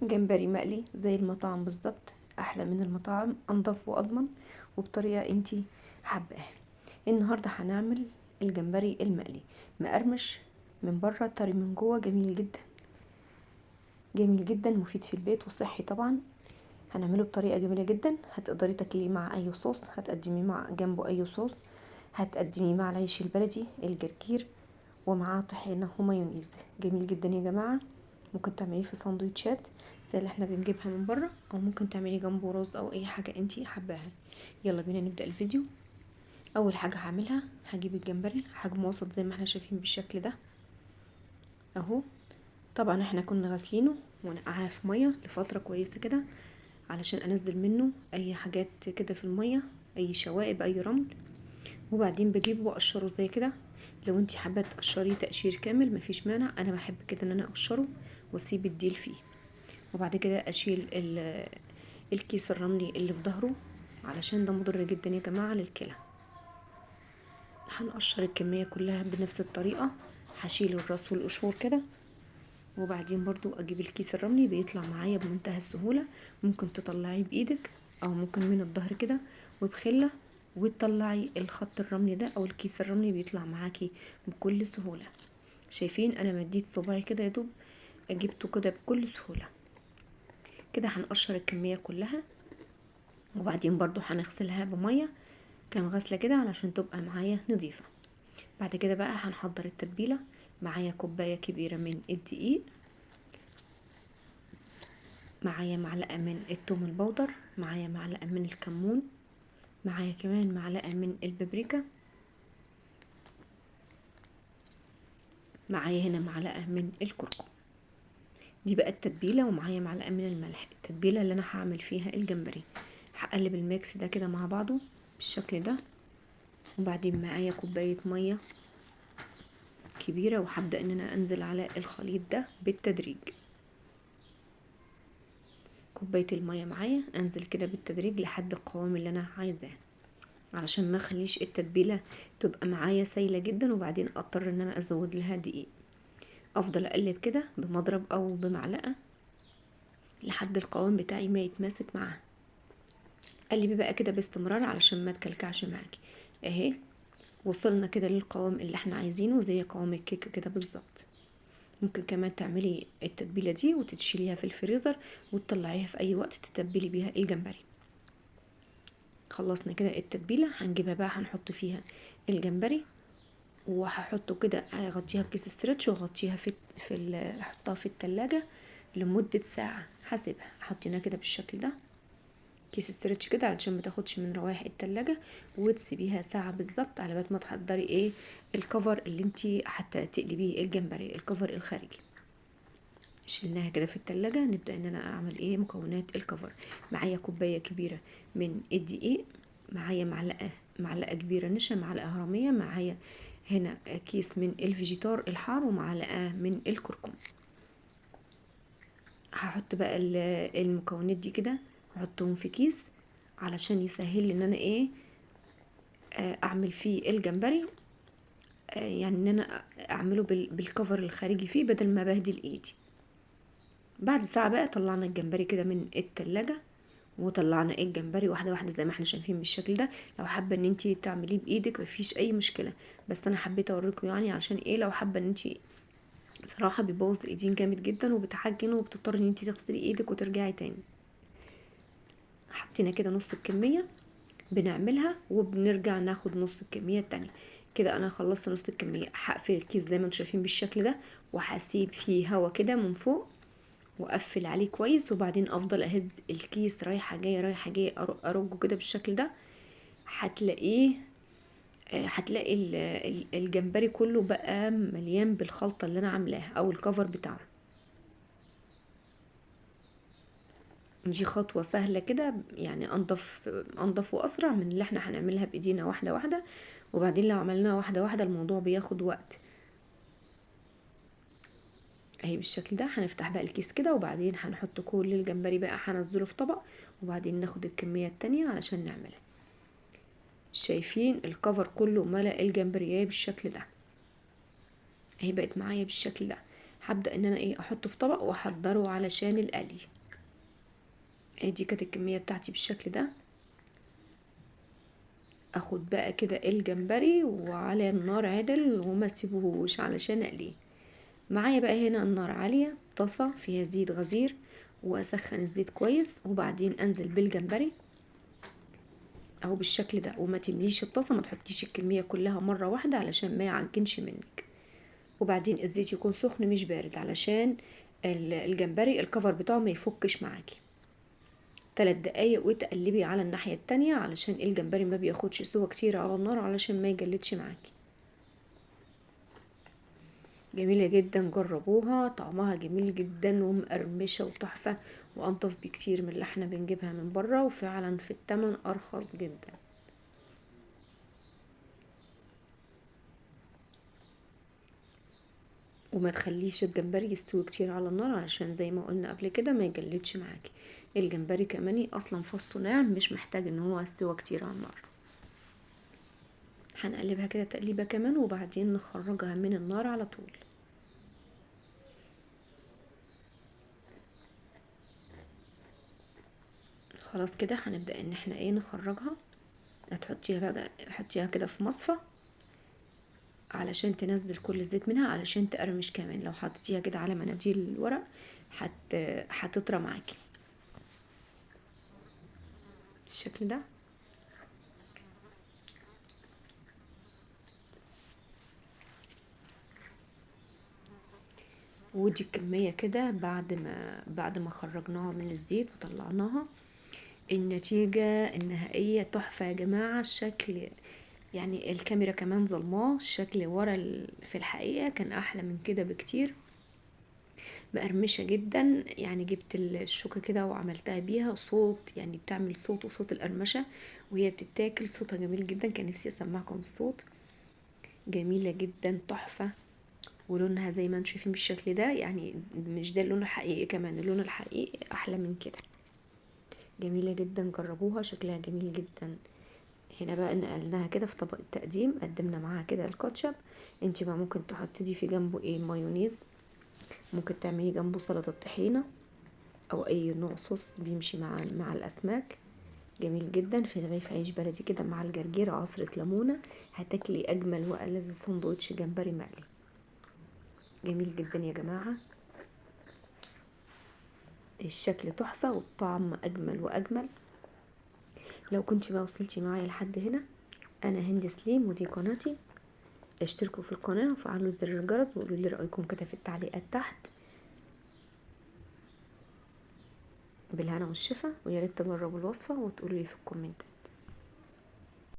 جمبري مقلي زي المطاعم بالظبط، احلى من المطاعم، انضف واضمن وبطريقة انتي حباها. النهارده هنعمل الجمبري المقلي، مقرمش من بره طري من جوه، جميل جدا جميل جدا، مفيد في البيت وصحي طبعا. هنعمله بطريقة جميلة جدا، هتقدري تاكليه مع اي صوص، هتقدميه مع جنبه اي صوص، هتقدميه مع العيش البلدي الجرجير ومعاه طحينه ومايونيز. جميل جدا يا جماعة. ممكن تعمليه في سندوتشات زي اللي احنا بنجيبها من بره، او ممكن تعملي جنبه رز او اي حاجة انتي حباها. يلا بينا نبدا الفيديو. اول حاجة هعملها هجيب الجمبري حجم وسط زي ما احنا شايفين بالشكل ده اهو. طبعا احنا كنا غاسلينه ونقعاه في مية لفترة كويسة كده علشان انزل منه اي حاجات كده في المية، اي شوائب اي رمل. وبعدين بجيبه واقشره زي كده. لو انتي حابة تقشريه تقشير كامل مفيش مانع، انا بحب كده ان انا اقشره واسيب الديل فيه. وبعد كده اشيل الكيس الرملي اللي في ظهره علشان ده مضر جدا يا جماعة للكلى. هنقشر الكمية كلها بنفس الطريقة، هشيل الراس والقشور كده، وبعدين برضو اجيب الكيس الرملي بيطلع معايا بمنتهى السهولة. ممكن تطلعيه بايدك او ممكن من الظهر كده وبخله وتطلعي الخط الرملي ده او الكيس الرملي، بيطلع معاكي بكل سهولة. شايفين انا مديت صباعي كده يا دوب جبته كده بكل سهولة. كده هنقشر الكمية كلها، وبعدين برضو هنغسلها بميه كام غسله كده علشان تبقى معايا نظيفة. بعد كده بقى هنحضر التتبيله. معايا كوباية كبيرة من الدقيق، معايا معلقه من الثوم البودر، معايا معلقه من الكمون، معايا كمان معلقه من البابريكا، معايا هنا معلقه من الكركم. دي بقى التتبيله، ومعايا معلقه من الملح. التتبيله اللي انا هعمل فيها الجمبري. هقلب ال mix ده كده مع بعضه بالشكل ده، وبعدين معايا كوباية مية كبيرة، وهبدا ان انا انزل على الخليط ده بالتدريج. كوباية المية معايا انزل كده بالتدريج لحد القوام اللي انا عايزاه، علشان ما اخليش التتبيله تبقى معايا سايله جدا وبعدين اضطر ان انا ازود لها دقيق. افضل اقلب كده بمضرب او بمعلقه لحد القوام بتاعي ما يتماسك معاها. قلبي بقى كده باستمرار علشان ما تكلكعش معاكي. اهي وصلنا كده للقوام اللي احنا عايزينه، زي قوام الكيكه كده بالظبط. ممكن كمان تعملي التتبيله دي وتشيليها في الفريزر وتطلعيها في اي وقت تتبلي بيها الجمبري. خلصنا كده التتبيله، هنجيبها بقى هنحط فيها الجمبري، وهحطه كده هغطيها بكيس stretch واغطيها في في احطها في التلاجة لمدة ساعة. هسيبها حطيناها كده بالشكل ده كيس stretch كده علشان ما تاخدش من روايح التلاجة، وتسيبيها ساعة بالظبط على بال ما تحضري ايه ال cover اللي انتي حتى تقلبيه الجمبري، ال cover الخارجي. شلناها كده في التلاجة. نبدأ ان انا اعمل ايه مكونات ال cover. معايا كوباية كبيرة من الدقيق، معايا معلقة كبيرة نشا، معلقة هرمية، معايا هنا كيس من الفيجيتار الحار، ومعلقة من الكركم. هحط بقى المكونات دي كده، هحطهم في كيس علشان يسهل ان انا ايه اعمل فيه الجمبري، يعني ان انا اعمله بال cover الخارجي فيه بدل ما بهدل ايدي. بعد ساعة بقى طلعنا الجمبري كده من التلاجة، وطلعنا الجمبري واحدة واحدة زي ما احنا شايفين بالشكل ده. لو حابة ان انتي تعمليه بايدك مفيش اي مشكلة، بس انا حبيت اوريكم يعني عشان ايه، لو حابة ان انتي بصراحة بيبوظ الايدين جامد جدا وبتعجن وبتضطري ان انتي تغسلي ايدك وترجعي تاني. حطينا كده نص الكمية بنعملها وبنرجع ناخد نص الكمية التانية. كده انا خلصت نص الكمية. هقفل الكيس زي ما انتم شايفين بالشكل ده، وهسيب فيه هوا كده من فوق واقفل عليه كويس، وبعدين افضل اهز الكيس رايحة جاية رايحة جاية، ارجه كده بالشكل ده. هتلاقي الجمبري كله بقى مليان بالخلطه اللي انا عاملاها او الكفر بتاعه. دي خطوة سهلة كده يعني، انضف واسرع من اللي احنا هنعملها بايدينا واحدة واحدة. وبعدين لو عملناها واحدة واحدة الموضوع بياخد وقت. اهي بالشكل ده. هنفتح بقى الكيس كده، وبعدين هنحط كل الجمبري بقى هنزله في طبق، وبعدين ناخد الكمية التانية علشان نعملها. شايفين الكفر كله ملأ الجمبرية بالشكل ده، اهي بقت معايا بالشكل ده. هبدا ان انا ايه احطه في طبق واحضره علشان القلي. ادي كانت الكمية بتاعتي بالشكل ده. اخد بقى كده الجمبري وعلى النار عدل وما سيبهوش علشان اقلية. معايا بقى هنا النار عالية، طاسه فيها زيت غزير، واسخن الزيت كويس، وبعدين انزل بالجمبري اهو بالشكل ده. وما تمليش الطاسه، ما تحطيش الكمية كلها مرة واحدة علشان ما يعجنش منك. وبعدين الزيت يكون سخن مش بارد علشان الجمبري الكفر بتاعه ما يفكش معاكي. 3 دقايق وتقلبي على الناحية التانية علشان الجمبري ما بياخدش سوا كتير على النار علشان ما يجلدش معاكي. جميلة جدا، جربوها، طعمها جميل جدا ومقرمشه وتحفه، وانضف بكتير من اللي احنا بنجيبها من بره، وفعلا في الثمن ارخص جدا. وما تخليش الجمبري يستوي كتير على النار علشان زي ما قلنا قبل كده ما يجلدش معاكي. الجمبري كمان اصلا فصه ناعم، مش محتاج ان هو يستوي كتير على النار. هنقلبها كده تقليبه كمان، وبعدين نخرجها من النار على طول. خلاص كده هنبدأ ان احنا ايه نخرجها. هتحطيها بقى، حطيها كده في مصفى علشان تنزل كل الزيت منها، علشان تقرمش كمان. لو حطيتيها كده على مناديل الورق هتطرى معاكي بالشكل ده. ودي الكمية كده بعد ما خرجناها من الزيت وطلعناها، النتيجة النهائية تحفة يا جماعة. الشكل يعني الكاميرا كمان ظلماه، الشكل ورا في الحقيقة كان أحلى من كده بكتير، مقرمشة جدا. يعني جبت الشوكة كده وعملتها بيها صوت، يعني بتعمل صوت، وصوت القرمشة وهي بتتاكل صوتها جميل جدا. كان نفسي أسمعكم الصوت. جميلة جدا تحفة، ولونها زي ما انتم شايفين بالشكل ده، يعني مش ده اللون الحقيقي، كمان اللون الحقيقي أحلى من كده. جميلة جدا، جربوها، شكلها جميل جدا. هنا بقى نقلناها كده في طبق التقديم، قدمنا معاها كده الكاتشب. انت بقى ممكن تحطي دي في جنبه ايه مايونيز، ممكن تعملي جنبه سلطة طحينة او اي نوع صوص بيمشي مع الاسماك. جميل جدا. في رغيف عيش بلدي كده مع الجرجير، عصرة ليمونة، هتاكلي اجمل والذ سندوتش جمبري مقلي. جميل جدا يا جماعة، الشكل تحفة والطعم اجمل واجمل. لو كنت بقى وصلتي معايا لحد هنا، انا هند سليم ودي قناتي. اشتركوا في القناة وفعلوا زر الجرس وقولوا لي رأيكم كده في التعليقات تحت. بالهنا والشفا، ويا ريت تجربوا الوصفة وتقولوا لي في الكومنتات.